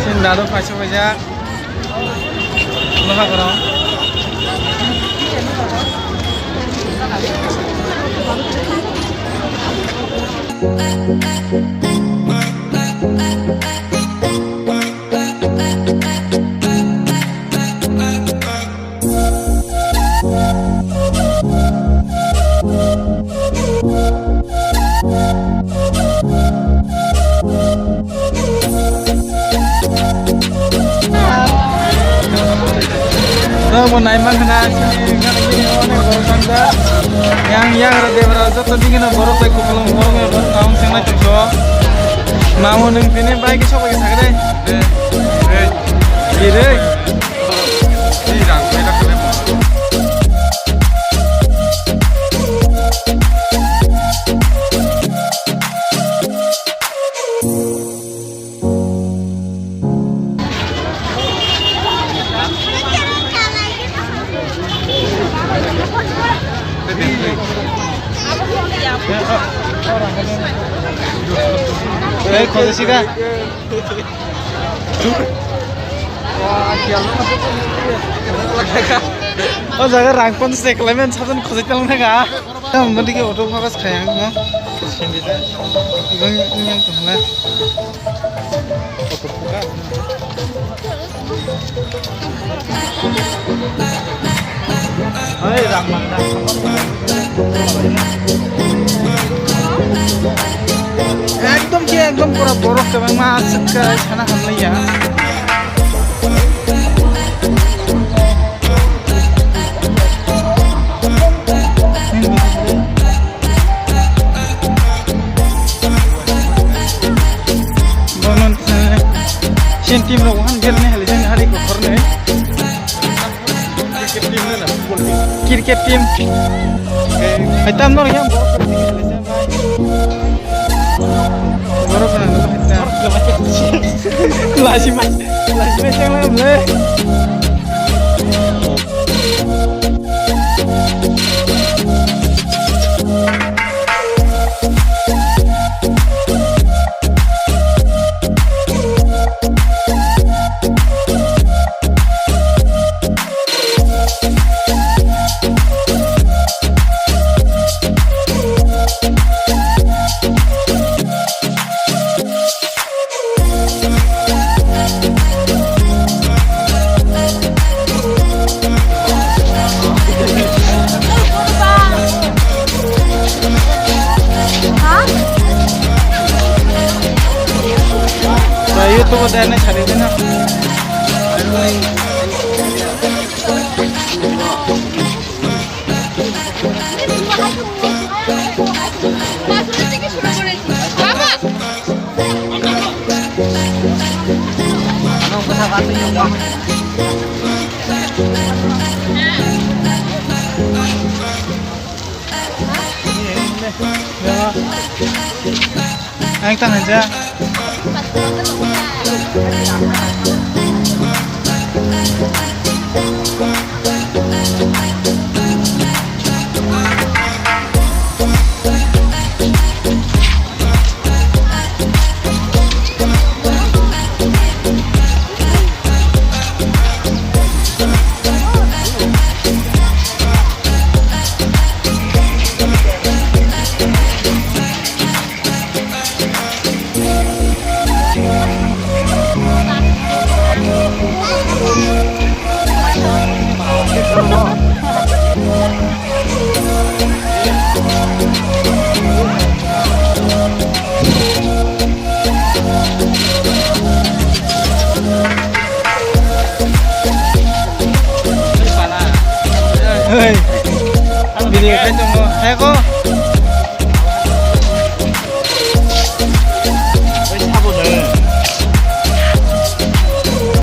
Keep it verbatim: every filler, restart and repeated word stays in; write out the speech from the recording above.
Sini dadu paisa paisa. Loha gorong. Abo nai mankha na sini gana gini onek borok tangja. Yang yagra debra joto digino borok bai kupulung borok bai borok naung sengnai tongso. Mamu nung tini bai kisa bai sakre. Birek. Hey, khojosika. O jaga rang pon se khlaiman sajan khojai talang thanga. Ang mandi ke auto focus khaya, ha? Ibang yang tu lah. Ekdom ke ekdom pura borok kwbangma aswk khe sana hamlaiya. Bono, eh, sini team rok han gel ni hali sini hari ko khorne. Cricket team. Hai tam nor yang borok. Borok na. Lasi ma, lasi ma chang le. YouTube-o dai nai sari dena. Ang tang aja. Hey, video khai tongo. Hai ko,